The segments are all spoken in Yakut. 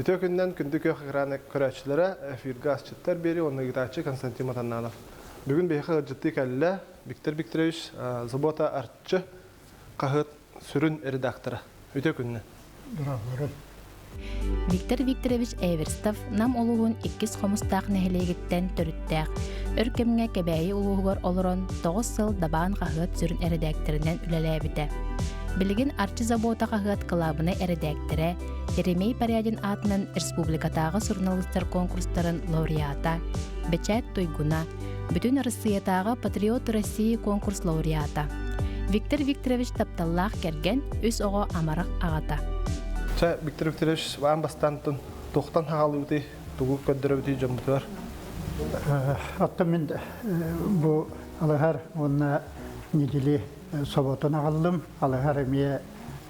Үтүө күнүнэн күндү күөх экраны көрөөччүлэрэ, эфиргэ асчыттар биэри уонна ыытааччы Константин Матаннанов. Бүгүн биһиэхэ ыалдьыттыы кэллэ Виктор Викторович Забота Арчы хаһыат сүрүн редактора. Үтүө күнүнэн. Дорооболорун. Виктор Викторович Эверстов Нам улууһун иккис Хомустаах нэһилиэгиттэн төрүттээх. Өр кэмҥэ Кэбээйи улууһугар олорон 9 сыл Дабаан хаһыат сүрүн эрэдээктэринэн үлэлээбитэ. Билигин Арчы Забота хаһыат кылаабынай эрэдээктэрэ, Еремей Порядин аатынан республикатааҕы суруналыыстар конкурстарын лауреата, бэчээт туйгуна, Бүтүн Арассыыйатааҕы «Патриот России» конкурс лауреата. Виктор Викторович тапталлаах кэргэн, үс оҕо амарах аҕата. Чэ, Виктор Викторович, аан бастаан туохтан хаалыбытый, тугу көрдөрөбүтүй дьоммутугар? Оттон мин бу Алыһар уонна Ньидьили соботун аҕаллым. Алыһар эмиэ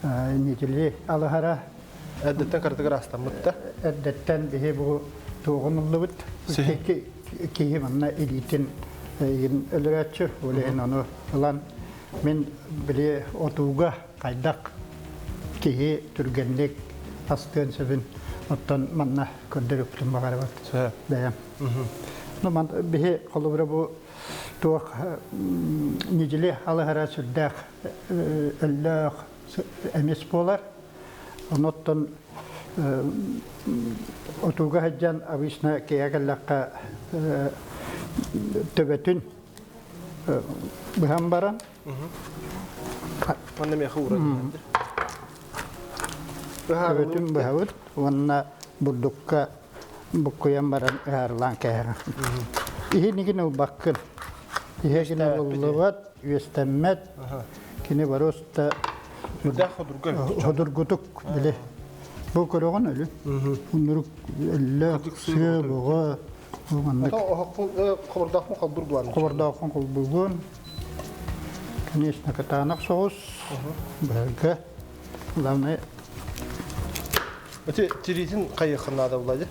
Ньидьили алыһара. Эрдэттэн кыратыгар астаммыт да? Эрдэттэн биһи бу туоҕун ыллыбыт. Киһи манна илиитин өлөрөөччү, ол иһин ону ылан мин били отууга хайдах киһи түргэнник астыан сөбүн оттон манна көрдөрүөхпүтүн баҕарабыт бэйэм. Ну, ман биһи холобура бу туох ньидьили алыһара сүрдээх өллөөх эмис буолар. Оноттон отууга сылдьан обычно киһи кэллэххэ төбөтүн быһан баран Манна миэхэ ууран Төбөтүн быһабыт уонна бурдукка буккуйан баран ыһаарылаан кээһэҕин. Иһинигин ылбаккын. Иһэ гинэ буллубат, үөстэммэт. Кини боруоста ходургутук били. Бу көрөҕүн өлү. Уннурук өллөөх, сыа боҕо. Маннык. Хобордоохпун холбур буолан. Хобордоохпун холбугун. Конечно, кытаанах соҕус. Быһарга. Главное Ити тириитин хайыаххын наада буолла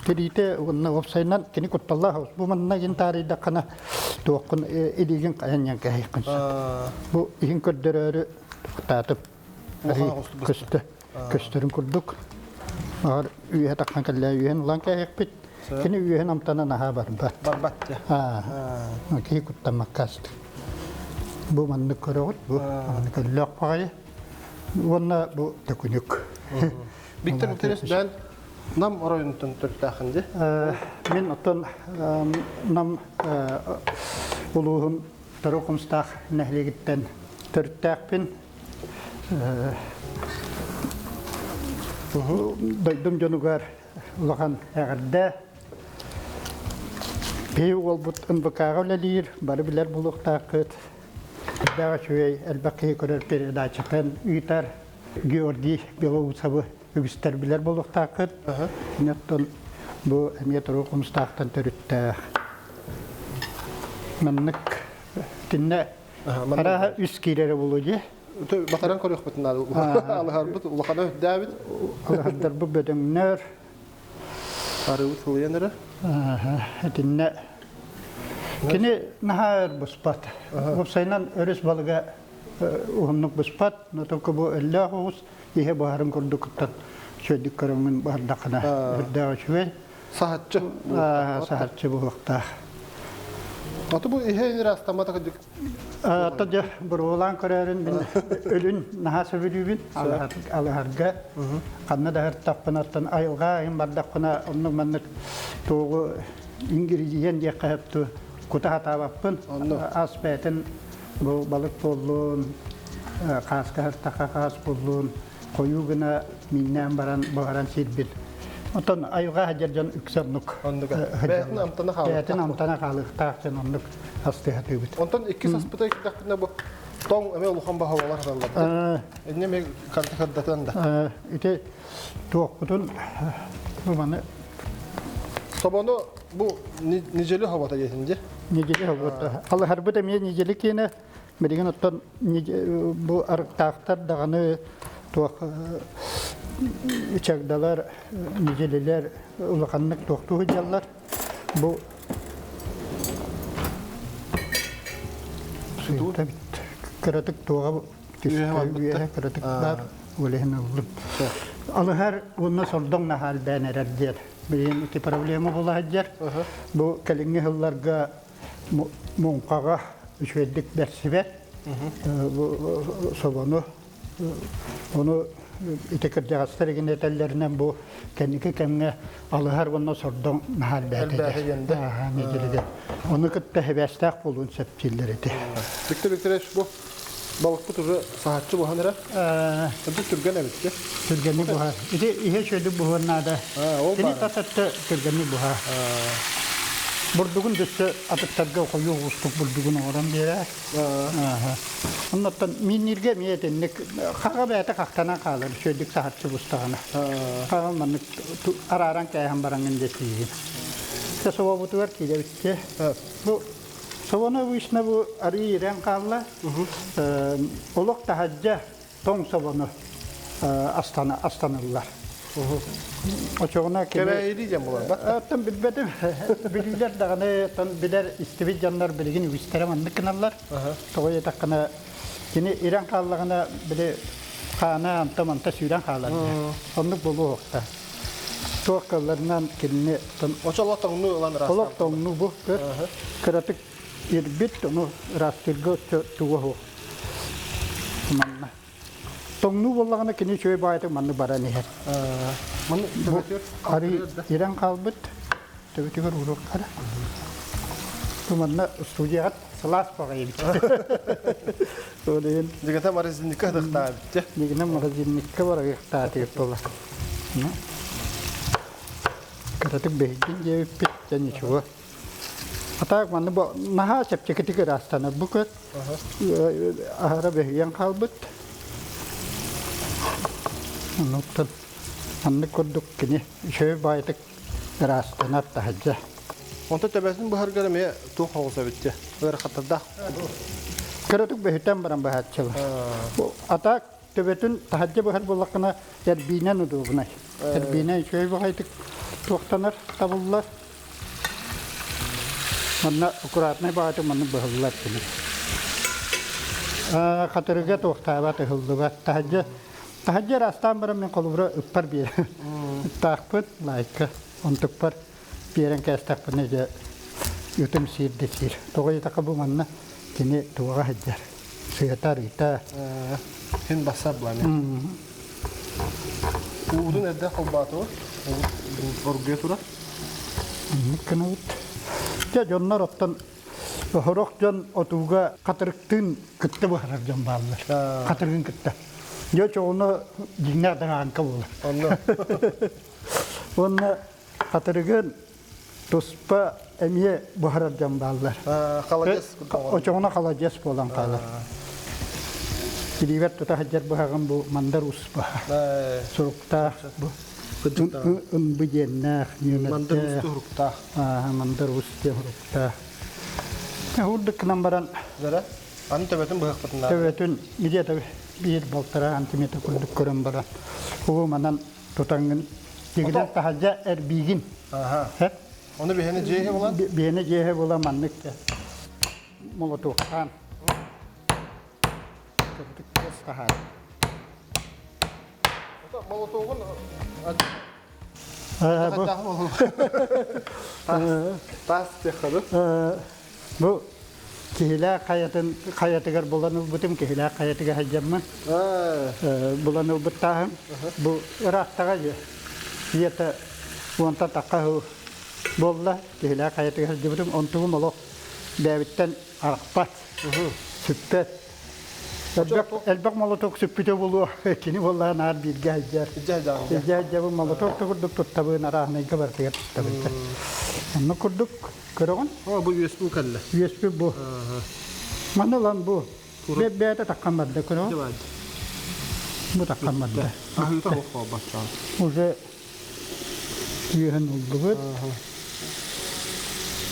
Тириитэ уонна уопсайынан кини кутталлаах бу манна гин таарыйдаххына туоххун илиигин хайанньан кэһиэххин сөп. Бу иһин көрдөрөөрү тахтаатым. Көстө көстөрүн курдук. Аар үөһэ таххан кэллээ үөһэн ылан кэһиэхпит. Кини үөһэн амтана наһаа барбат. Барбат. Аа. Киһи куттаммакка аста. Бу маннык көрөҕүт, бу маннык өллөөх баҕайы. Уонна бу төкүнүк. Виктор Викторович бэйэн Нам оройунтан төрүттээххин дии? Мин оттон Нам улууһун Торо Хомустаах нэһилиэгиттэн төрүттээхпин. Дойдум дьонугар улахан эҕэрдэ. Биһи уолбут НВК-ҕа үлэлиир, бары билэр буолуохтааххыт. Элбэх үчүгэй, элбэх киһи көрөр передачатын ыытар Георгий Белоусовы үгүстэр билэр буолуохтааххыт. Оттон бу эмиэ Торук Хомустаахтан төрүттээх. Маннык итиннэ арааһа үс киирэрэ буолуо дии. Батаран көрүөхпүтүн наада. Алыһарбыт улахана үрдээбит. Алыһардарбыт бөдөҥнөр. Арыыбыт сылыйан эрэ. Итиннэ кини наһаа өр буспат. Уопсайынан өрүс балыга уһуннук буспат, но только бу өллөөх оҕус иһэ буһарын курдук үчүгэйдик көрөҥҥүн буһардаххына үрдээх үчүгэй. Саһаччы. Саһаччы буһуохтаах. Аты бу иһэ ыраастаммата кырдьык. Ата дьэ буруолаан көрөөрүн мин өлүн наһаа сөбүлүүбүн алыһарга ханна да һыртахпынаттан айылҕа айын бардахпына оннук маннык туоҕу ингредиент диэххэ сөптүү кута сатаабаппын ас бэйэтин бу балык буоллун хааска һыртахха хаас буоллун хойуу гына мииннээн баран буһаран сиирбин. Оттон айылҕа сылдьар дьон үксэ оннук. Оннук. Бэйэтин амтана хаалыахтаах. Бэйэтин амтана хаалыахтаах дьон оннук астыһатыыбыт. Онтон иккис аспыта кэллэхпинэ бу тоҥ эмиэ улахан баһылалар хаталлар. Инне эмиэ карта кырдатан да. Ити туохпутун бу маны Собону бу нижели хобота диэтин дии. Нижели хобота. Алыһарбыт эмиэ нижели киэнэ Билигин оттон бу арыктаахтар даҕаны туох чагдалар, ньидьилилэр улаханнык туохтуу сылдьаллар. Бу кыратык туоҕа түстэ үөһэ кыратык баар ол иһин ыллым. Алыһар уонна сордоҥ наһаа элбээн эрэр диэн. Билигин ити проблема буола сылдьар. Бу кэлиҥҥи сылларга муҥхаҕа үчүгэйдик бэрсибэт. Бу собону ону ити кырдьаҕастар игин этэллэринэн бу кэнники кэмҥэ алыһар уонна сордоҥ наһаа элбээтэ. Нэдиэлэгэ. Ону кытта сибээстээх буолуон сөп дииллэр ити. Виктор Викторович, бу балыкпыт уже саһаччы буһан эрэ. Үрдүк түргэн эбит дии. Түргэнник буһар. Ити иһэ үчүгэйдик буһуон наада. Кини тас өттө түргэнник буһар. Бурдугун дөссө атыттарга хойуу уустук бурдугун оҥорон биэрэр. Оннуттан мииннииргэ эмиэ итинник хаҕа бэйэтэ хахтанан хаалар үчүгэйдик саһарчы бустаҕына. Хаҕа маннык арааран кээһэн бараҥҥын дьэ Чэ собобутугар киирэбит Бу Собону обычно бу арыы ирэн хаалла. Олох таһырдьа тоҥ собону астана астаныллар. Очоҕуна Кэбээйилии диэн буолар ба? Оттон билбэтим. Билиилэр даҕаны оттон билэр истибит дьоннор билигин үгүстэрэ маннык гыналлар. Тоҕо диэтэххинэ кини ирэн хааллаҕына били хаана анта-манта сүүрэн хаалар. Оннук буолуохта. Туох кылларынан кинини Очо тоҥнуу ылан ыраастаан. Олох тоҥнуу бу көр. Кыратык ирбит, ону ыраастыырга туга суох. Манна. Тоҥнуу буоллаҕына кини үчүгэй баайытык маннык баран иһэр. Манны төбөтүгэр арыы ирэн хаалбыт төбөтүгэр уруохтара. Бу манна студияҕа сылаас баҕайы эбит. Ол иһин Дигэтэ морозильникка ыһыктаабыт. Дигинэ морозильникка барыахтаатыгар буолар. Кыратык бэһиргин диэбиппит, дьэ ничего. А так манны бу наһаа чэпчэкитик ыраастанар бу көр. Аһара бөһүйэн хаалбыт. Оннуктан маннык курдук кини үчүгэй баайытык ыраастанар таһырдьа. Онто төбөтүн быһаргар эмиэ туох оҕус эбит дьэ? Ыарахаттардаах. Кыратык бөһүтэн баран быһааччылар. А так төбөтүн таһырдьа быһар буоллаххына эрбиинэн удобнай. Эрбиинэ үчүгэй баҕайытык туохтанар, табыллар. Манна аккуратнай баҕайытык маннык быһыллар кини. Хатырыга туохтаабат ыһыллыбат. Таһырдьа таһырдьа ыраастаан баран мин холобура ыппар биэрэн ыттаахпын лайка онтукпар биэрэн кээстэхпинэ дьэ ытым сиир да сиир. Тоҕо диэтэххэ бу манна кини туоҕа сылдьар. Сыата арыыта. Хин бассар булан. Уутун эрдэ холбоотубут. Оргуйа турар. Инник гынабыт. Дьэ дьоннор оттон сорох дьон отууга хатырыктыын кытта буһарар дьон бааллар. Хатырыгын кытта. Дьэ чоҕуну дьиҥнээх дарааҥка буолар. Онно. Уонна хатырыгын туспа эмиэ буһарар дьон бааллар. Халадьыас Очоҕуна халадьыас буолан хаалар. Илиибэр тута сылдьар быһаҕым бу мандар ус быһа. Суруктаах бу ымбы диэннээх, Мандар ус нүөмэрдээх. суруктаах. Мандар ус диэн суруктаах. Урдук гынан баран Зара, аны төбөтүн быһахпытын наада. Төбөтүн где-то биир балтараа сантиметр курдук көрөн баран, уу манан тутаҥҥын дигинэн таһырдьа эрбиигин. Аха. Ону биһиэни дьиэһэ булан? Биһиэни дьиэһэ була маннык молотуохтаан кырдык таһаар. Молотуогун Таас диэххэ Бу Киһилээх хайатын хайатыгар булан ылбытым, Киһилээх хайатыгар сылдьаммын булан ылбыттааһым. Бу ыраахтаҕа дьэ ийэтэ уонтан тахха сыл буолла Киһилээх хайатыгар сылдьыбытым. Онтугум олох бэйэбиттэн арахпат, сүппэт. Элбэх, элбэх молоток сүппүтэ буолуо. Кини буоллаҕа наар бииргэ сылдьар. Илдьэ сылдьабын молоток да курдук туттабын, арааһынайга барытыгар туттабын. Оннук курдук Көрөҕүн? О, бу үөспү кэллэ. Үөспү бу. Маны ылан бу. Бэйэтэ таххан барда көрөҕүн? Бу таххан барда. Аһыыта суох буолбаччаан. Уже үөһүн уллубут.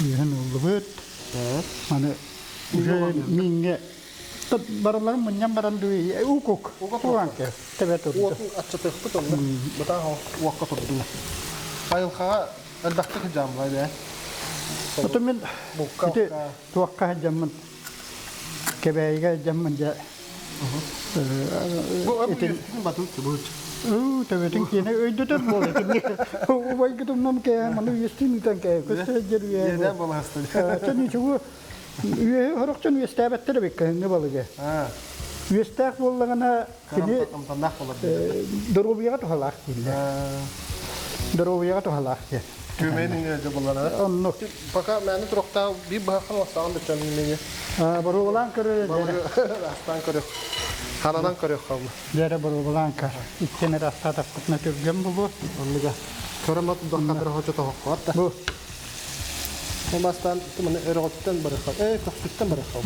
Үөһүн уллубут. Маны уже миҥҥэ барыларын мунньан баран дуу укук уган тэбэ турду. Уотун аччатыахпыт онно. Бытаах уокка турдуна. Айылҕаҕа Элбэхтик сылдьааммын ээ. Оту мин ити туохха сылдьаммын Кэбээйигэ сылдьаммын дьэ Бу ити батыл бу. Уу, төбөтүн киэнэ өйдөтөр буолар. Убайгытымнан кээ, маны үестин ыытан кээ, көстө сылдьар үө. Иэдээн буолаһастын. Чөн үчүгү үөһү хорохчон үөстээбэттэр эбит кыһыҥҥы балыгы. Үөстээх буоллаҕына кини Амтаннаах болар. доруобуйаҕа туһалаах дииллэр. Доруобуйаҕа туһалаах диэн. Күөмэйин иҥэрдэ буллара. Оннук. Пока мээнэ туруктаах биир быһаххан оттаҕын да чөмнү мини. Боруобалаан көрөр Астаан көрүөх. Хананан көрүөх хаалла. Дьэрэ боруобалаан көр. Иккиэн эрэ астаатахпытына түргэн булуо. Оннуга. Көрө мат доххатыр хочо тоһоххоот да. Бу. Бу бастаан маны өрөҕөттөн барыхха. Э, көхсүттэн барыхха.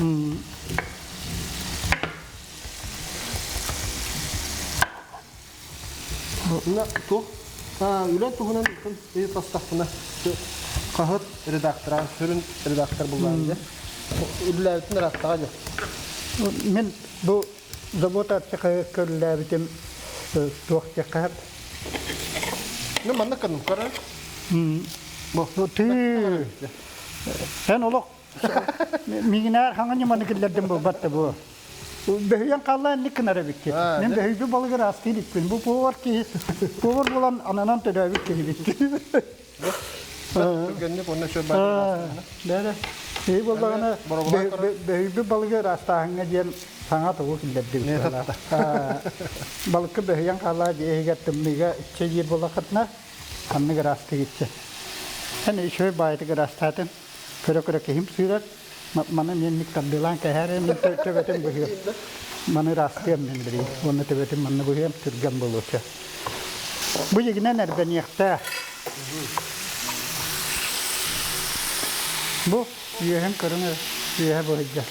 Мына туох үлэ туһунан тастахпына хаһыат редактора, сүрүн редактор буллаан дьэ. Үлэлээбитин ырааттаҕа дьэ. Мин бу завод арчы көрүлээбитим туох диэххэ Ну манна кынным көрөр. Бу тыы. Эн олох Миигинээр хаҥа ньыманы киллэрдим буолбат да бу. Бөһүйэн хаалла инник гынар эбикки. Мен бөһүйбү балыгы ыраастыы иликпин. Бу повар киһи, повар буолан ананан төрөөбүт киһи бикки. Түргэнник уонна чөл баар. Бэрэ. Киһи буоллаҕына бөһүйбүт балыгы ыраастааһыҥҥа диэн саҥа тугу киллэрдибит. Балыкка бөһүйэн хаалаа дьиэ иһигэр тымныыга иччэ диир буоллаххытына ханнык ыраастык иччэ. Эн үчүгэй баайытык ыраастаатын. Көрө-көрө киһим сыырар. Маны мен тардыылаан кэһээр мин төбөтүн быһыам. Маны ыраастыам мен билигин. Уонна төбөтүн манна быһыам түргэн буолуоча. Бу дьигинэн эрбэниэхтээх. Бу үөһүн көрүҥ үөһэ быһыйда.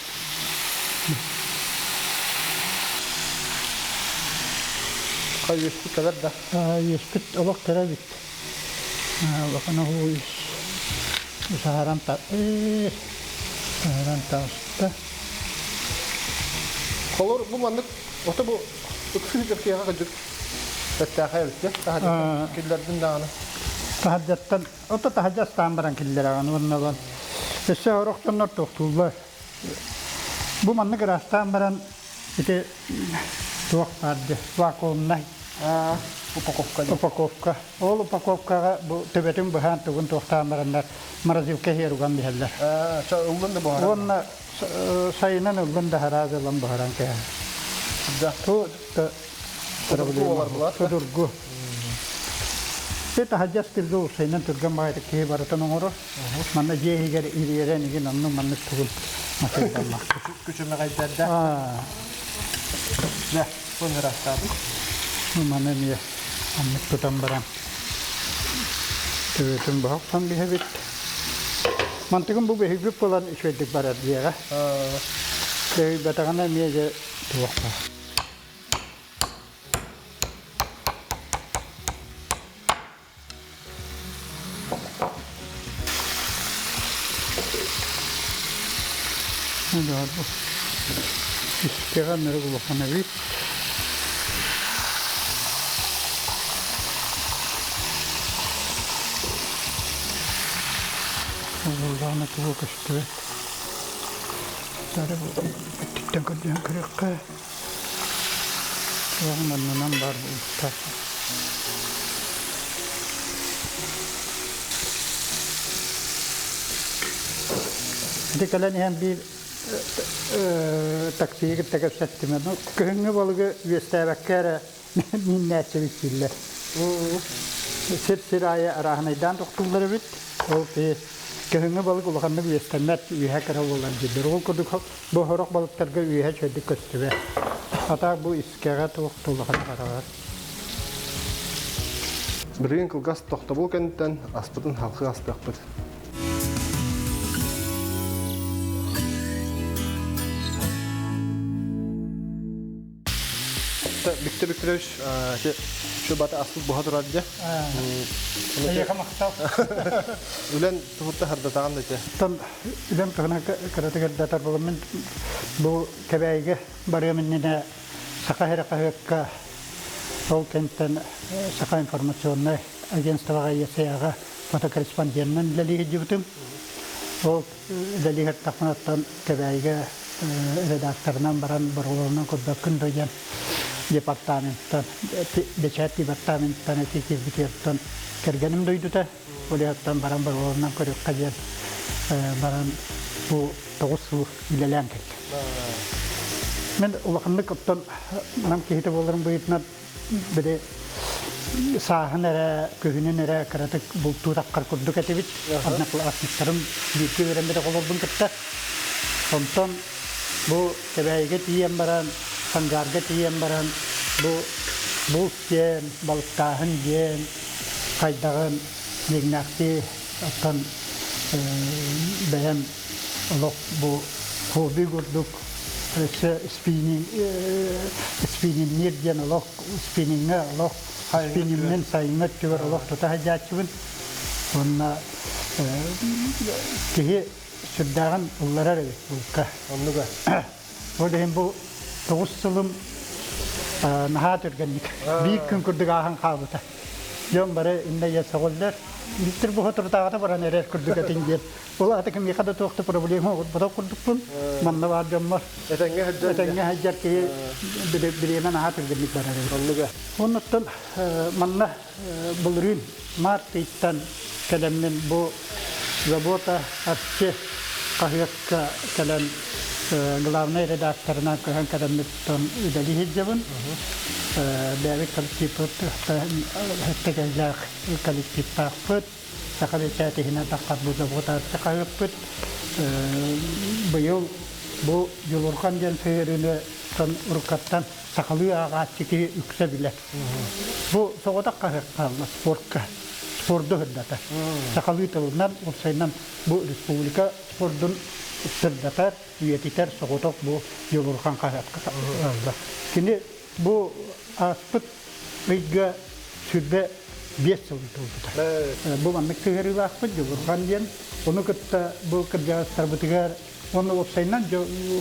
Хай үөспүт кэлэр да? Үөспүт олох кыра эбит. Улахан оһуу Саһаран саһаран таҕыста. Холор бу маннык ото бу ыксыы киһиэхэ кырдьык бэртээхэй эбит таһырдьаттан киллэрдин даҕаны. Таһырдьаттан ото таһырдьа астаан баран киллэрэҕин уонна ылан өссө сорох дьоннор тохтууллар. Бу маннык ыраастаан баран ити туох баар дии вакуумнай упаковка упаковка Ол упаковкаҕа бу төбөтүн быһаан тугун туохтаан бараннар морозилка иһигэр уган биһэллэр. Ыллын да буһаран. Уонна сайынан ыллын да араас ылан буһаран кэһэр. Да. Ту судургу. Те таһадьас тиргэ усайынан түргэн баҕайытык киһи барытын оҥорор. Манна дьиэ иһигэр ириэрэн игин онну маннык тугун масайдаллах. Күчүмэҕэйдэрдэ. Да, бу ыраастаабыт. Маны эмиэ Оннук тутан баран төбөтүн быһа охсон биһэбит. Мантыгым бу бэһийбит буолан үчүгэйдик барар диэҕэ. Бэһийбэтэҕинэ эмиэ дьэ туох баар. Бу искэҕэ нырык улахан эбит. Буллаҕына тугу көстүбэт. Тары өттүттэн көрдөөн көрүөххэ. Туох маннынан баар буолуохтаах. Ити кэлэн иһэн биир таксига кытта кэпсэттим. Кыһыҥҥы балыгы үөстээбэккэ эрэ мииннээччибит дииллэр. Сир-сир аайы арааһынайдаан тохтууллар эбит. Ол кыһыҥҥы балык улаханнык үөстэммэт, үөһэ кыра буолар дииллэр. Ол курдук бу сорох балыктарга үөһэ үчүгэйдик көстүбэт. Атаах бу искэҕэ туох да улахан хараҕар. Билигин кылгас тохтобул кэнниттэн аспытын халхыы астыахпыт. Виктор Викторович, şu бата аспыт буһа турар дьэ. Эйиэхэ махтал. Үлэн туһутта хардатаҕын да ити. Тон үлэм туһунан кыратыгар датар буламмын бу Кэбээйигэ барыам иннинэ Саха сирэ хаһыакка ол кэнтэн Саха информационнай агентствоҕа ЕСА-ҕа фотокорреспонденынан үлэлии сылдьыбытым. Ол үлэлии сырыттахпынаттан Кэбээйигэ редакторынан баран боруобаланан көрбөккүн да диэн. департаменттан, бэчээт департаменттан эти киирбититтэн кэргэним дойдута, ол баран барыларынан көрүөххэ диэн баран бу 9 сыл үлэлээн кэллим. Мен улаханнык оттон нам киһитэ буоларым быһыытынан били сааһын эрэ, күһүнүн эрэ кыратык бултуур аккар курдук этибит. Одноклассниктарым бииргэ үөрэммит оҕолорбун кытта. Онтон бу Кэбээйигэ тиийэн баран, Сангаарга тиийэн баран бу булт диэн, балыктааһын диэн хайдаҕын дьиҥнээхтии оттон бэйэм олох бу хобби курдук өссө спиннинг спиннинниир диэн олох спинниҥҥэ олох спиннингмин сайыҥҥы өттүгэр олох тута сылдьааччыбын уонна киһи сүрдээҕин ылларар эбит булка. Оннуга. Ол иһин бу 9 сылым наһаа түргэнник биир күн курдук ааһан хаалбыта. Дьон бары иннэ ийэ сөҕөллөр. Биттер бу соторутааҕыта баран эрэр курдук этиҥ диэн. Ол аата кимиэхэ да туох да проблема оҕорботох курдукпун. Манна баар дьоммор Этэҥҥэ сылдьар. Этэҥҥэ сылдьар киһи бириэмэ наһаа түргэнник барар эбит. Оннуга. Оннуттан манна былырыын март ыйтан кэлэммин бу Забота Арчы хаһыакка кэлэн главнай редакторынан көһөн кэлэммиттэн үлэлии сылдьабын. Бэйэбит коллективпыт тэгэллээх коллективтаахпыт. Саха бэчээтиһинэн таххар бу Забота Арчы хаһыаппыт. Быйыл бу Дьулурхан диэн сыһыарыыны уруккаттан сахалыы ааҕааччы киһи үксэ билэр. Бу соҕотох хаһыат хаалла спортка. Спорду сырдатар. Сахалыы тылынан, уопсайынан бу республика спордун сырдатар, үйэтитэр соҕотох бу Дьулурхан хаһыатка хаалла. Кини бу ааспыт ыйга 25 сыл туолбута. Бу маннык сыһыарыылаахпыт Дьулурхан диэн. Ону кытта бу кырдьаҕастарбытыгар Уонна уопсайынан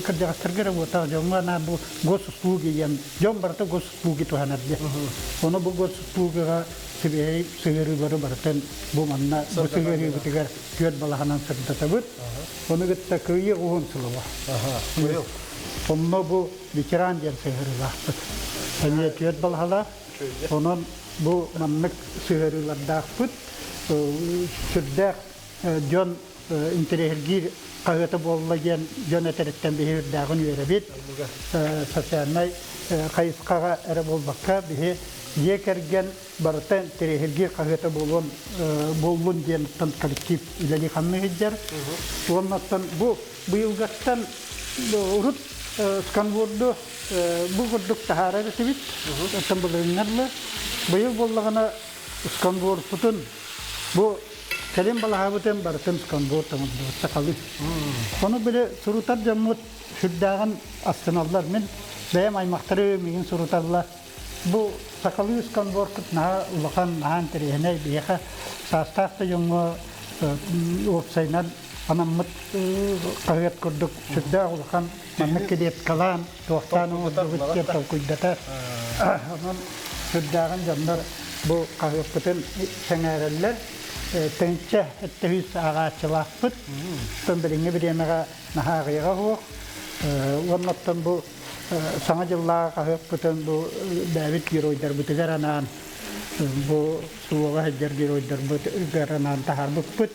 кырдьаҕастарга эрэ буотах дьоҥҥо анаан бу госуслуги диэн дьон барыта госуслуги туһанар диэн. Ону бу госуслугига сибиэһэй сыһыарыылары барытын бу манна бу сыһыарыыбытыгар түөрт балаһанан сырдатабыт. Ону кытта Кыайыы уһун сылыба. Онно бу ветеран диэн сыһыарыылаахпыт. Эмиэ түөрт балаһалаах. Онон бу маннык сыһыарыылардаахпыт. Сүрдээх дьон интэриэһиргиир хаһыата буолла диэн дьон этэриттэн биһи үрдээҕин үөрэбит. Социальнай хайысхаҕа эрэ буолбакка, биһи дьиэ кэргэн барыта интэриэһиргиир хаһыата буолуон буоллун диэн коллектив үлэлии хамныы сылдьар. Уоннаттан бу быйылгаттан урут сканворду бу курдук таһаарар этибит. Оттон былырыыннарла. Быйыл буоллаҕына сканвордпутун бу Кэлин балаһабытын барытын сканворд оҥордубут сахалыы. Ону били сурутар дьоммут сүрдээҕин астыналлар. Мин бэйэм аймахтары миигин суруталлар. Бу сахалыы сканвордкут наһаа улахан, наһаа интэриэһинэй. Биһиэхэ саастаах да дьоҥҥо уопсайынан анаммыт хаһыат курдук сүрдээх улахан маннык клеткалаан, туохтаан оҥордубут диэн толкуйдатар. Онон сүрдээҕин дьоннор бу хаһыаппытын сэҥээрэллэр. Тыһыынча 700 ааҕааччылаахпыт. Оттон билиҥҥи бириэмэҕэ наһаа аҕыйаҕа суох. Уонна оттон бу Саҥа дьыллааҕы хаһыаппытын бу бэйэбит геройдарбытыгар анаан бу суоҕа сылдьар геройдарбытыгар анаан таһаарбыппыт.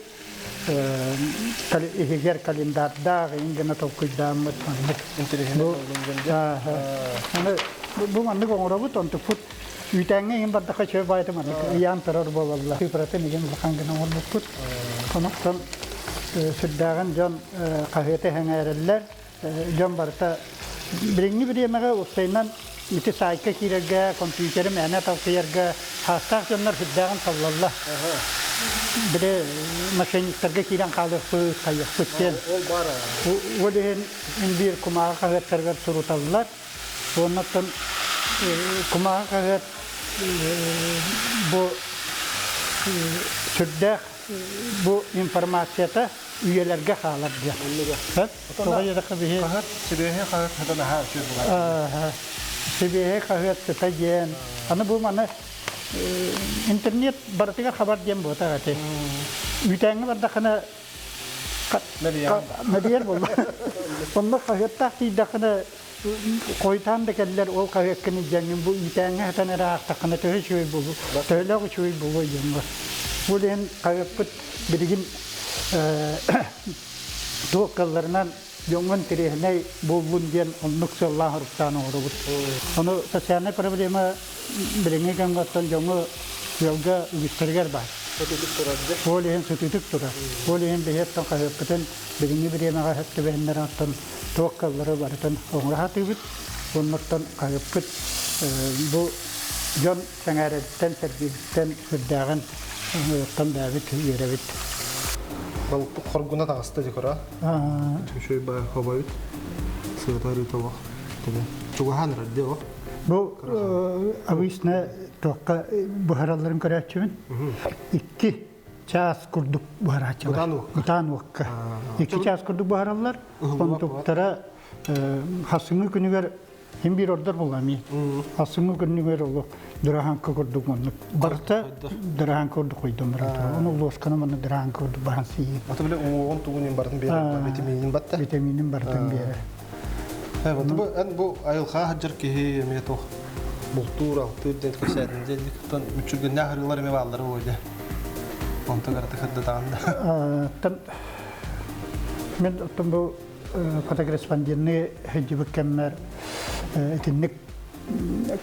Иһигэр календардаах иҥ гына толкуйдааммыт маннык. Аны бу маннык оҥоробут, онтукпут үүтээҥҥэ иҥин бардахха үчүгэй баайыта маннык ыйаан турар буолаллар. Цифратын игин улахан гына оҥорбуппут. Онон сүрдээҕин дьон хаһыаты сэҥээрэллэр. Дьон барыта билиҥҥи бириэмэҕэ уопсайынан ити саайка киирэргэ, компьютеры мээнэ талкыйарга саастаах дьоннор сүрдээҕин саллаллар. Били мошенниктарга киирэн хаалыахпыт, хайыахпыт диэн. Ол баар. Ол иһин биир кумааҕы хаһыаттарыгар суруталлар. Уоннаттан кумааҕы хаһыат бу сүрдээх бу информацията үйэлэргэ хаалар диэн. Тоҕо диэтэххэ биһи Хаһыат, сибиэһэй хаһыат сыта наһаа үчүгэй буолааччы. Сибиэһэй хаһыат сыта диэн. Аны бу маны интернет барытыгар хабар диэн буотах эти. Үүтээҥҥэ бардаххына мэлийэр буолла. Онно хаһыаттаах тиийдэххинэ. Хойутаан да кэллэр ол хаһыаккын илдьэҥҥин бу үүтээҥҥэ сытан эрэ аахтаххына төһө үчүгэй буолуо, төһөлөөх үчүгэй буолуо диэн бар. Ол иһин хаһыаппыт билигин туох кыалларынан дьоҥҥо интэриэһинэй буоллун диэн оннук сыаллаах оруктаан оҥоробут. Ону социальнай проблема билиҥҥи кэмҥэ оттон дьоҥҥо ыалга үгүстэригэр баар. Сытыытык турар дьэ. Ол иһин сытыытык турар. Ол иһин биһи оттон хаһыаппытын билиҥҥи бириэмэҕэ сөп түбэһиннэрэн оттон туох кыаллары барытын оҥоро сатыыбыт. Оннуттан хаһыаппыт бу дьон сэҥээрэриттэн, сэргиириттэн сүрдээҕин оттон бэйэбит үөрэбит. Балыкпыт хоргуна таҕыста дьэ кыра. Үчүгэй баа хобойут. Сыата арыыта олох. Чугаһаан эрэр дии ол. Бу обычно туохха буһаралларын көрөөччүбүн. Икки чаас курдук буһарааччылар. Бутаан уокка. Икки чаас курдук буһараллар. Онтуктара хасыҥҥы күнүгэр Син биир ордор буолла эмиэ. Хасыҥҥы күнүгэр олох дыраһаҥка курдук маннык. Барыта дыраһаҥка курдук хойдон баран турар. Ону ложканы маннык дыраһаҥка курдук баһан сиир. Аты бile уҥуоҕун тугун барытын биэрэр, витаминин батта. Витаминин барытын биэрэр. Бу эн бу айылҕа сылдьар киһи эмиэ туох бултуур, алтыыр диэн кэпсээтин диэн оттон мүччүргэннээх арыылар эмиэ бааллара буолуо дии. Онтон арата кырдатаҕын да. Оттон мен оттон бу фотокорреспонденты сылдьыбыт кэммэр итинник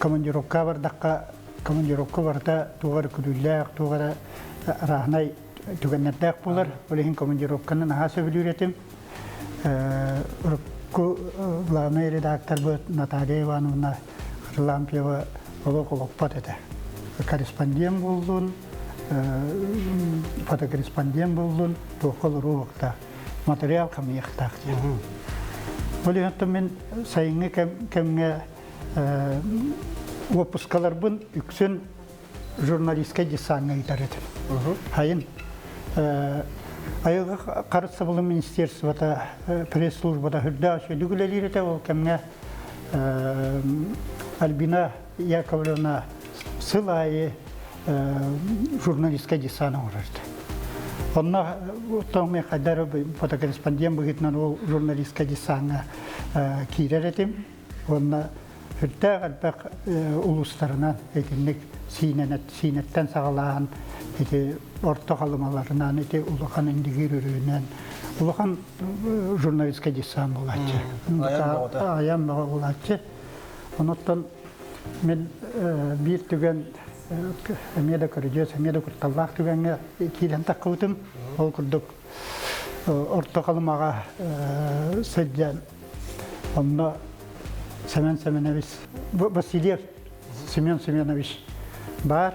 командировка бардахха командировка барыта туох эрэ күлүүлээх, туох эрэ арааһынай түгэннэрдээх буолар. Ол иһин командировканы наһаа сөбүлүүр этим. Урукку главный редакторбыт Наталья Ивановна Харлампьева олох олоппот этэ. Корреспондент буоллун, фотокорреспондент буоллун, туохха олоруохтаах, материал хамыйахтаах диэн. Ол иһин мин сайыҥҥы кэмҥэ уоппускаларбын үксүн журналистскай десаҥҥа ыытар этим. Хайын айылҕа харыстабылын министерствота пресс-службата үрдээх үчүгэй үлэлиир этэ ол кэмҥэ Альбина Яковлевна сыл аайы журналистскай десант оҥорор этэ. Онно оттон мен хайдары фотокорреспондент быһыытынан ол журналистскай десаҥҥа киирэр этим. Уонна Сүрдээх элбэх улуустарынан итинник Сиинэттэн саҕалаан ити Орто Халымаларынан, ити Улахан Индигиир өрүһүнэн улахан журналистскай десант буолааччы. Айан бөҕө буолааччы. Онуттан мин биир түгэн эмиэ да көрүдьүөс, эмиэ да кутталлаах түгэҥҥэ киирэн таххыбытым. Ол курдук Орто Халымаҕа сылдьан Онно Семен Семенович Васильев Семен Семенович баар.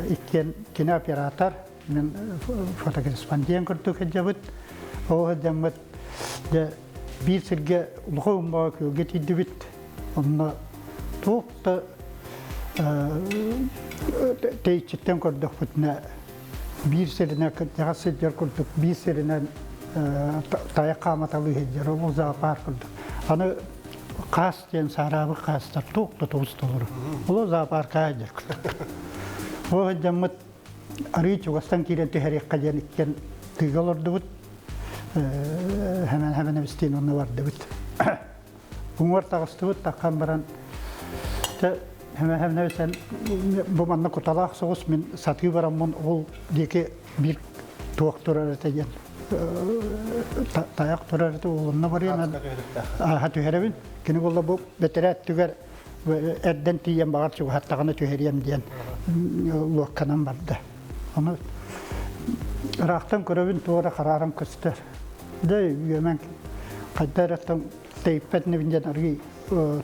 Иккиэн кинооператор, мин фотокорреспондент курдук сылдьабыт. Ол сылдьаммыт дьэ биир сиргэ улахан умбаҕа күөлгэ тиийдибит. Онно туох да тэйиччиттэн көрдөхпүтүнэ биир сиринэн кырдьаҕас сылдьар курдук биир сиринэн тайах хааматалыы сылдьар ол зоопарк курдук аны хаас диэн саараабыт хаастар туох да тубус толору ол зоопарка сылдьар курдук ол сылдьаммыт арыы чугастан киирэн түһэриэххэ диэн иккиэн тыыга олордубут хэмэн хэмэнэбистиин онно бардыбыт Уҥуор таҕыстыбыт, таххан баран дьэ хэмэ бу манна куталаах соҕус мин сатыы бараммын ол диэки биир туох турар этэ диэн тайах турар этэ олунна барыан ааһа түһэрэбин кини буолла бу бэтэрээт түгэр эрдэн тиийэн баҕар чугаһаттаҕына түһэриэм диэн луокканан барда ону ыраахтан көрөбүн туора харааран көстөр дьэ үөмэн хайда эрэ тэйиппэт инибин диэн арыый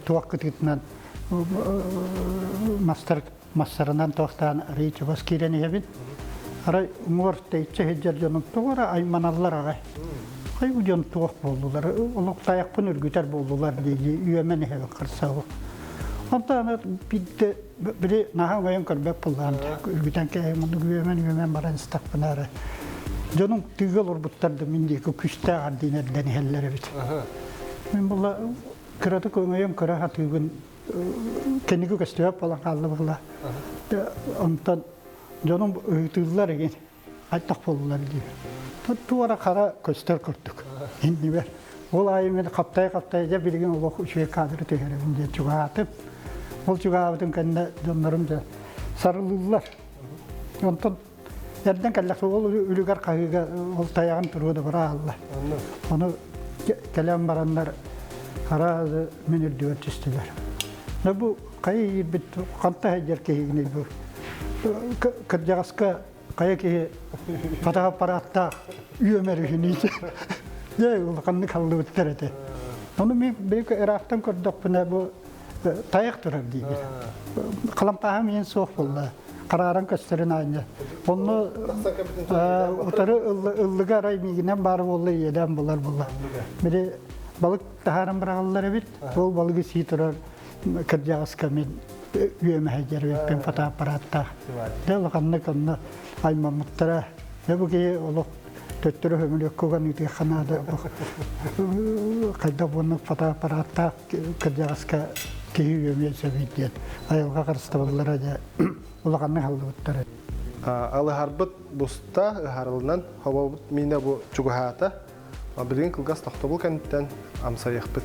туох кытыытынан мастар мастарынан туохтаан арыый чугас киирэн иһэбин. Арай уҥуор тэйиччи сылдьар дьонум тоҕо эрэ айманаллар аҕай. Хай бу дьон туох буоллулар, олох тайахпын үргүтэр буоллулар дии үөмэн иһэбин харсабын. Онтон аны биирдэ били наһаа өҥөйөн көрбөт буоллаҕым үргүтэн кээһим оннук үөмэн-үөмэн баран истэхпинэ эрэ дьонум тыыга олорбуттар да мин диэки күстээх ардыын эрдэн иһэллэр эбит. Мин була кыратык өҥөйөн көрө сатыыбын кэнники көстүбэт буолан хаалла буолла. Онтон дьонум ыытыыллар игин хайдах буоллулар диир. Туора хара көстөр курдук иннибэр. Ол аайы мен хаптай-хаптай дьэ билигин олох үчүгэй кадры түһэрэбин диэн чугаһаатым. Ол чугаһаабытым кэннэ дьоннорум дьэ сарылыыллар. Онтон эрдэн кэллэх ол үлүгэр хаһыыга ол тайаҕын туруо да быраалла. Ону кэлэн бараннар араас мин үрдүгэр түстүлэр. Но бу хайа иирбит ханта сылдьар киһигиний бу? Кырдьаҕаска хайа киһи фотоаппараттаах үөмэр үһүнүй дьэ улаханнык халлыбыттар этэ. Ону мен бэйкэ ыраахтан көрдөхпүнэ бу тайах турар диигин. Халампааһым иһин суох буолла. Харааран көстөрүн аанньа. Онно утары ыллыга арай миигинэн баар буолла иэдээн булар буолла. Били балык таһааран быраҕаллар эбит. Ол балыгы сии турар кырдьаҕаска мин үөмэһэйдэр эбиппин фотоаппараттаах. Дьэ улаханнык онно аймаммыттара. Дьэ бу киһи олох төттөрү көмүлүөккэ уган ыытыахха наада. Хайдах буоннук фотоаппараттаах кырдьаҕаска киһи үөмүөн сөбүй диэн айылҕа харыстабыллара дьэ улаханнык халлыбыттара. Алыһарбыт буста ыһарылынан хобобут миинэ бу чугаһаата. Билигин кылгас тохтобул кэнниттэн амсайыахпыт.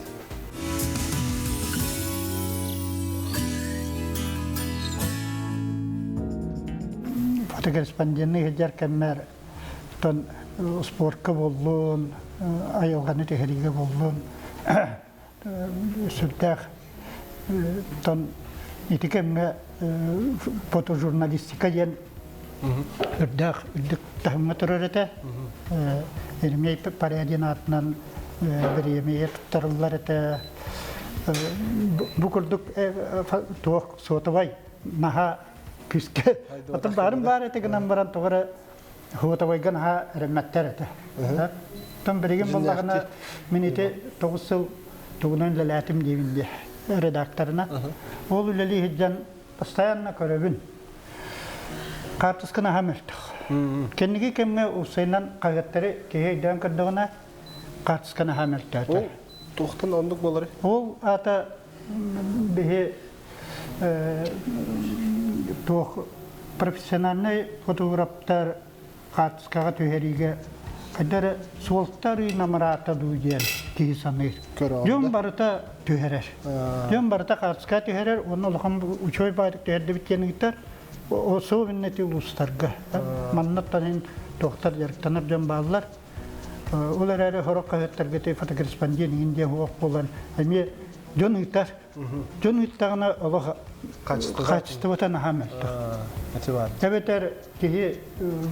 Фотокорреспонденты сылдьар кэммэр тон спортка буоллун, айылҕаны түһэриигэ буоллун сүрдээх тон ити кэмҥэ фотожурналистика диэн үрдээх үрдүк таһымҥа турар этэ. Еремей Порядин аатынан бириэмийэ туттарыллар этэ. Бу курдук туох суотабай наһаа күүскэ. Атын баарын баар этэ гынан баран тоҕо эрэ Хуотовойга наһаа эрэммэттэр этэ. Тон билигин буоллаҕына мин ити 9 сыл тугунан үлэлээтим диибин дии редакторына. Ол үлэлии сылдьан постоянно көрөбүн. Хаартыска наһаа мөлтөх. Кэнники кэмҥэ уопсайынан хаһыаттары киһи өйдөөн көрдөҕүнэ хаартыска наһаа мөлтөөтө. Ол туохтан оннук буоларый? Ол аата биһи туох профессиональнай фотографтар хаартыскаҕа түһэриигэ хайда эрэ суолта намыраата дуу диэн киһи саныыр. Дьон барыта түһэрэр. Дьон барыта хаартыскаҕа түһэрэр уонна улахан учуой баайдык түһэрдибит диэн ыытар. Особенно эти улуустарга. Маннаттан иһин туохтар дьарыктанар дьон бааллар. Ол эрээри сорох хаһыаттарга ити фотокорреспондент иҥин диэн суох буолан эмиэ дьон ыытар. Дьон ыыттаҕына олох хаачыстыбата наһаа мөлтөх. Эбэтэр киһи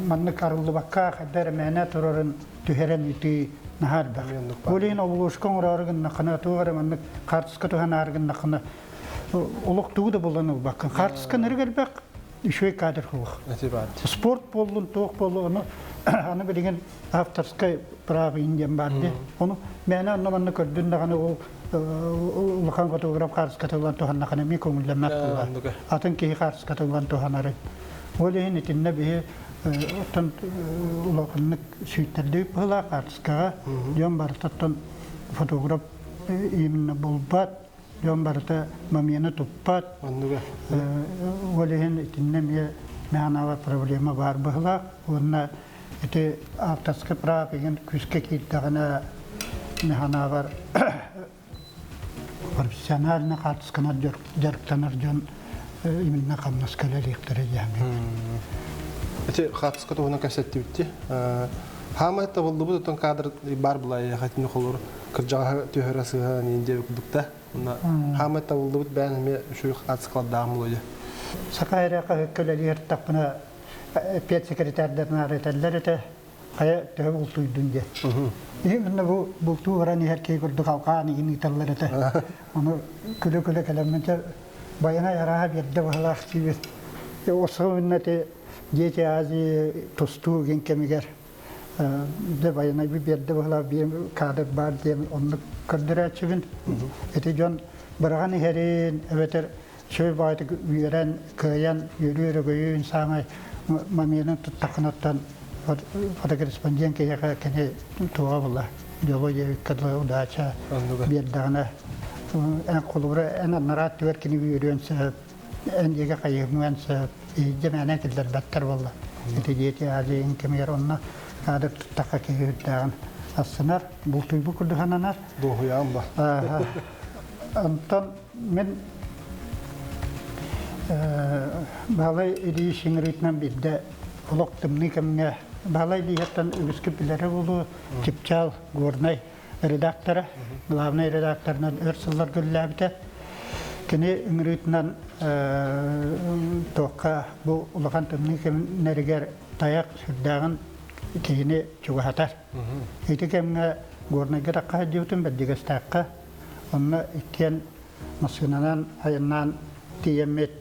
маннык арыллыбакка хайда эрэ мээнэ турарын түһэрэн ыытыы наһаа элбэх. Ол иһин оболуошка оҥороору гыннаххына, туох эрэ маннык хаартыска туһанаары гыннаххына, олох тугу да булан ылбаккын. Хаартыска нырык элбэх, үчүгэй кадр суох. Спорт буоллун, туох буоллун, ону аны билигин авторскай право диэн баар дии. Ону мээнэ онно манна көрдүн даҕаны ол улахан фотограф хаартыската ылан туһаннахына эмиэ көҥүллэммэт буолла. Атын киһи хаартыската ылан туһанарын. Ол иһин итиннэ биһи оттон улаханнык сүүйтэрдибит быһыылаах хаартыскаҕа. Дьон барыта оттон фотограф именно булбат, дьон барыта момены туппат. Ол иһин итиннэ эмиэ мээнэҕэ проблема баар быһыылаах. Уонна ити авторскай прав игин күүскэ киирдэҕинэ механабар профессионально хаартысканар дьарыктанар дьон именно хамнаска үлэлиэхтэрэ диэн. Ити хаартыска туһунан кэпсэттибитти. Хаамай табыллыбыт отон кадр бар булай хатин холор кырдьаҕаһы түһэрэ сыһа ниндьэ курдукта. Уна хаамай табыллыбыт бээн эмиэ үчүгэй хаартыскалардаах булуйа. Саха эрэ хаһыакка үлэлиир тахпына педсекретарьдарына этэллэр этэ хайа төһө бултуйдун диэн. Именно бу бултуу баран иһэр киһи курдук алҕаан игин ыыталлар этэ. Ону күлэ-күлэ кэлэммин байанай арааһа биэрдэ баһылаах диибит. Особенно эти Дети Азии тустуу игин кэмигэр дьэ байанай биэрдэ баһылаах биир кадр баар диэн оннук көрдөрөөччүбүн. Ити дьон быраҕан иһэрин эбэтэр Үчүгэй баҕайытык үөрэн, кыайан, үөрүү-өрөгөйүүн саамай моменын туттаххынаттан фотокорреспондент киһиэхэ кини туоҕа була. Дьоло диэбиккэ дылы удача биэрдэҕинэ эн холобура эн анараа өттүгэр кини үөрүөн сөп, эн диэки хайыһымыан сөп, иһирдьэ мээнэ киллэрбэттэр буолла. Ити диэти Азиян кэмигэр онно кадр туттахха киһи үрдээҕин. Астынар, бултуйбут курдук сананар. Дуоһуйаан ба. Онтон мин Баһылай Ильич ыҥырыытынан биирдэ олох тымныы кэмҥэ Баһылай Ильичтан үгүскэ билэрэ буолуо Чыпчаал Горнай редактора, главнай редакторынан өр сылларга үлэлээбитэ. Кини ыҥырыытынан туохха бу улахан тымныы кэмнэригэр тайах сүрдээҕин киһини чугаһатар. Ити кэмҥэ Горнайга тахха сылдьыбытым Бэрдьигэстээххэ. Онно иккиэн массыынанан айаннаан тиийэммит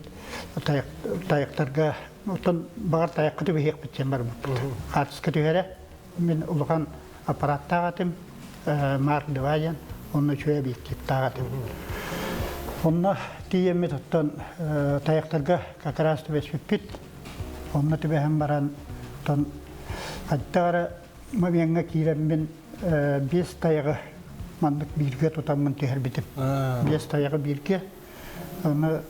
тайахтарга оттон баҕар тайахха түбэһиэхпит диэн барбыппыт. Хаартыска түһэрэ. Мин улахан аппараттаах этим, Марк 2 диэн, онно үчүгэй объективтаах этим. Онно тиийэммит оттон тайахтарга как раз түбэспиппит. Онно түбэһэн баран, оттон хайдах эрэ момеҥҥа киирэммин биэс тайаҕы маннык бииргэ тутаммын түһэрбитим. Биэс тайаҕы бииргэ. Аны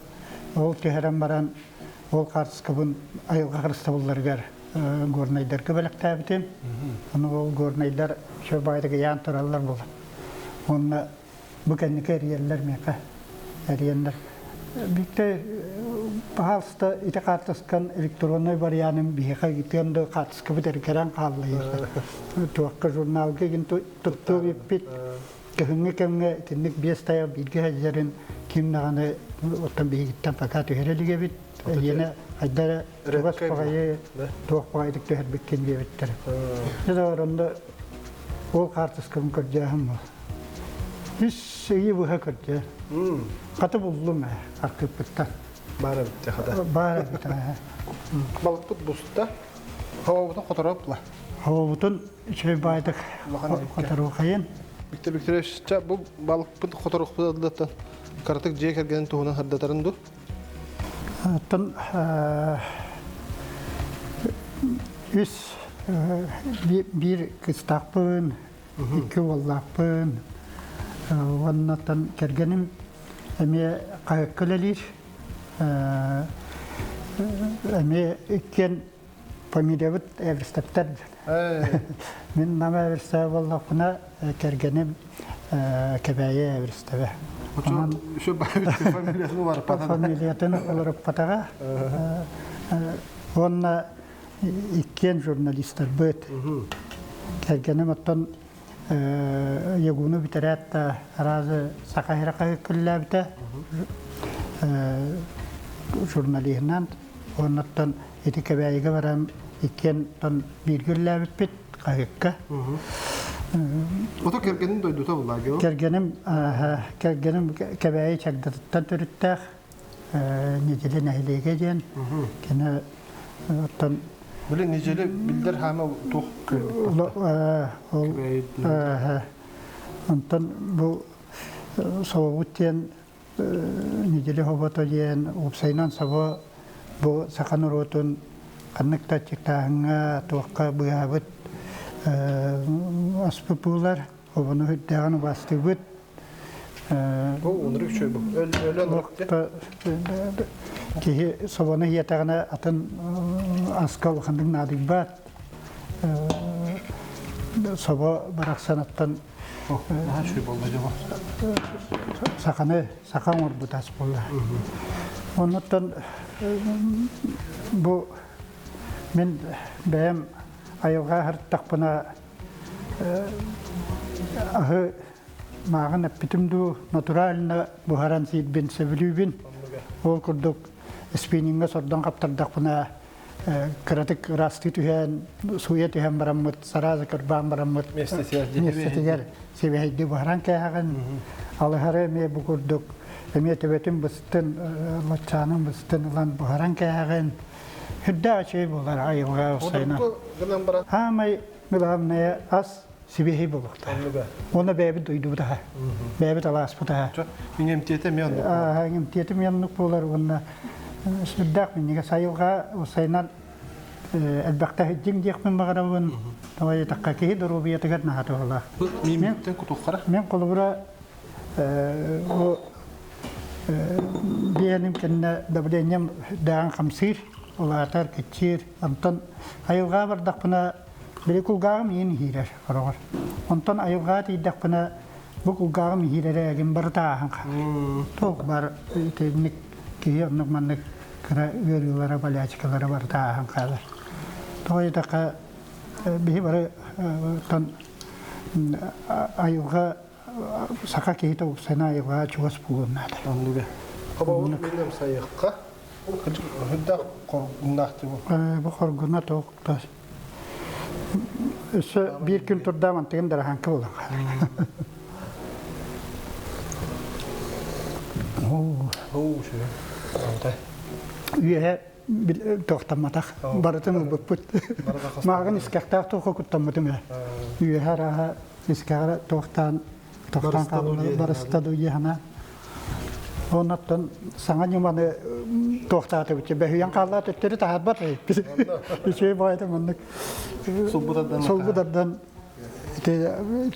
ол түһэрэн баран, ол хаартыскабын айылҕа харыстабылларыгар горнайдарга бэлэхтээбитим. Аны ол горнайдар все баайдык ыйаан тураллар буолан. Уонна бу кэнники эрийэллэр миэхэ. Эрийэннэр Биирдэ пожалуйста ити хаартыскан электроннай варианын биһиэхэ ыытыан да хаартыскабыт эргэрэн хаалла туохха журналга игин туттуо эбиппит. Кыһыҥҥы кэмҥэ итинник биэс тайах бииргэ сылдьарын ким даҕаны оттон биһигиттэн пока түһэрэ илик эбит. Эйиэнэ хайда эрэ чугас баҕайы туох баҕайытык түһэрбиккин диэбиттэр. Дьэ да онно ол хаартыскабын көрдөөһүн буол. Үс ыйы быһа көрдө. Хата буллум ээ, аркыыппыттан. Баар эбит хата. Баар эбит ээ. Балыкпыт буста. Хобобутун хоторопла. Хобобутун үчүгэй баайдык хоторуохайын. Виктор Викторович, бу балыкпыт хоторуохпут адылаттан кыратык дьиэ кэргэнин туһунан сырдатарын ду? Оттон үс биир кыстаахпын, икки уоллаахпын уоннаттан кэргэним эмиэ хаһыакка үлэлиир. Эмиэ иккиэн фамилиябыт Эверстептэр. Мин Нам Эверстева буоллахпына, кэргэним Кэбээйи Эверстева. Онон фамилиятын уларыппатаҕа. Фамилиятын уларыппатаҕа. Уонна иккиэн журналистарбыт. Кэргэним оттон ЯГУну бүтэрээт да аразы Саха сирэ хаһыакка үлэлээбитэ. Журналиһынан. Оннуттан ити Кэбээйигэ баран иккиэн бииргэ үлэлээбиппит хаһыакка. Ото кэргэнин дойдута булла Кэргэним кэргэним Кэбээйи Чагдатыттан төрүттээх Неделя нэһилиэгэ диэн. Кини оттон Били неделя билдер хаама туох көрбүт ол онтон бу собобут диэн неделя хобото диэн уопсайынан собо бу саха норуотун ханнык да аччыктааһыҥҥа туохха быыһаабыт аспыт буолар обону үрдээҕин убаастыыбыт Бу унрык үчүгэй бу. Өлөн Киһи собону иэтэҕинэ атын аска улаханнык наадыйбат. Собо барахсаныттан саханы саха оҥорбут ас буолла. Оннуттан бу мин бэйэм айылҕа аһыртахпына аһы Мааҕын эппитим дуу, натурально буһаран сиирбин сөбүлүүбүн. Ол курдук спиннингэ сордон хаптардахпына кыратык ыраастыы түһэн, сууйа түһэн бараммыт, сарааза кырбаан бараммыт миэстэтигэр сибэһэйдии буһаран кээһэҕин. Алыһары эмиэ бу курдук эмиэ төбөтүн быстын, лаччаанын быстын ылан буһаран кээһэҕин. Үрдээх үчүгэй буолар айылҕа сайына. Хаамай главное ас сибиэһэй буолуохтаах. Уонна бэйэбит дойдубут аһа, бэйэбит алааспыт аһа. Иҥэмтиэтэ эмиэ оннук. Иҥэмтиэтэ эмиэ оннук буолар уонна сүрдээх минньигэс айылҕа сайынан элбэхтэ дьиҥ диэхпин баҕарабын. Тоҕо диэтэххэ киһи доруобуйатыгар наһаа туһалаах. Миимиттэн кутуххара? Мен холобура бу биэним кэннэ давлением даҕан хамсыыр, улаатар, киччиир. Онтон айылҕа бардахпына. Били кулгааҕым иһин иһиирэр хороҕор. Онтон айылҕаҕа тиийдэхпинэ бу кулгааҕым иһиирэрэ эгин барыта ааһан хаалар. Туох бар итинник киһи оннук маннык кыра ыарыылара, болячкалара барыта ааһан хаалар. Тоҕо диэтэххэ биһи бары тон айылҕа саха киһитэ уопсайынан айылҕаҕа чугас буолуон наада. Оннуга. Хобобут минем сайыкка. Хүддэх хоргуннаах бу. Бу хоргуна туох да Өссө биир күн турдаам антыгын дараһаҥка буолан хаалар. Оо, үчүгэй. Үөһэ туохтамматах барытын ылбыппыт. Мааҕын искэхтээх туохха куттаммытым ээ. Үөһэ арааһа искэҕэр туохтаан тохтоон хаалла барыста дуйаһана. Оннуттан саҥа ньыманы туохтаатыбыт бөһүйэн хаалла төттөрү таһаарбат үчүгэй баҕайытык маннык сулбу тардан ити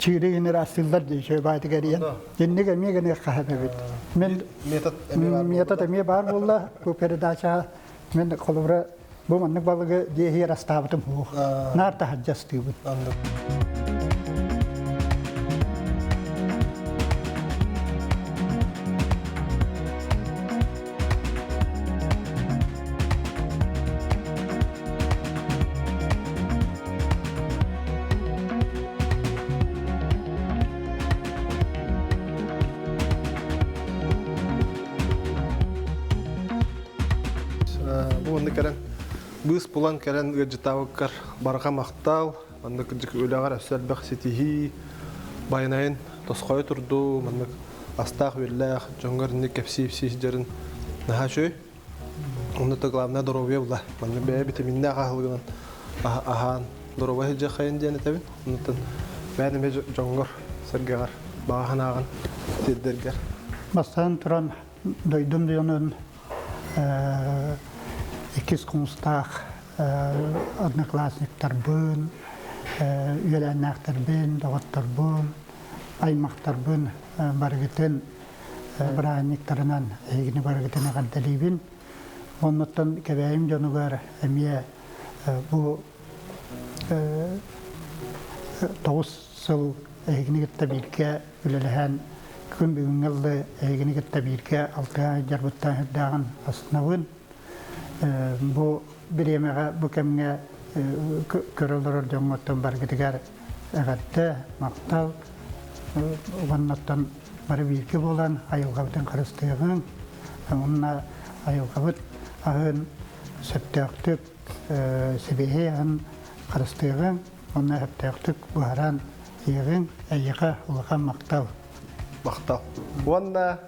чыыры гин ыраастыыллар дии үчүгэй баҕайытык эрийэн инник эмиэ гыныахха сөп эбит мен метод эмиэ баар буолла бу передача мен холобура бу маннык балыгы диэһи астаабытым суох наар таһырдьа астыыбын Бу онно кэлэн быыс булан кэлэн ыалдьытаабыккар барҕа махтал, маннык үлэҕэр өссө элбэх ситиһии, байанайын тосхойо турду, маннык астаах-үөллээх дьоҥҥор инник кэпсии-ипсии сылдьарын наһаа үчүгэй. Онно то главное доруобуйа була. Маннык бэйэ витаминнээх аһылыгынан аһаан доруобай сылдьыаххайын диэн этэбин. Оннуттан бэйэн эмиэ дьоҥҥор, сэргэҕэр баҕа санааҕын тиэрдэргэр. Бастаан туран дойдум дьонун иккис хомустаах одноклассниктарбын, үөлээннээхтэрбин, доҕотторбун, аймахтарбын барыгытын бырааһынньыктарынан эһигини барыгытын эҕэрдэлиибин. Оннуттан Кэбээйим дьонугар эмиэ бу 9 сыл эһигини кытта бииргэ үлэлэһэн күн бүгүҥҥэ дылы эһигини кытта бииргэ алтыһа сылдьарбыттан сүрдээҕин астынабын. Бу бириэмэҕэ, бу кэмҥэ көрө олорор дьоҥҥоттон барыгытыгар эҕэрдэ, махтал. Уоннаттан бары бииргэ буолан айылҕабытын харыстыаҕыҥ. Уонна айылҕабыт аһын сөптөөхтүк сибиэһэй аһын харыстыаҕыҥ уонна сөптөөхтүк буһаран сиэҕиҥ. Эйиэхэ улахан махтал. Махтал. Уонна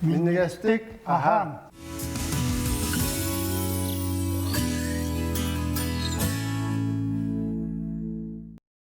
минньигэстик аһаан!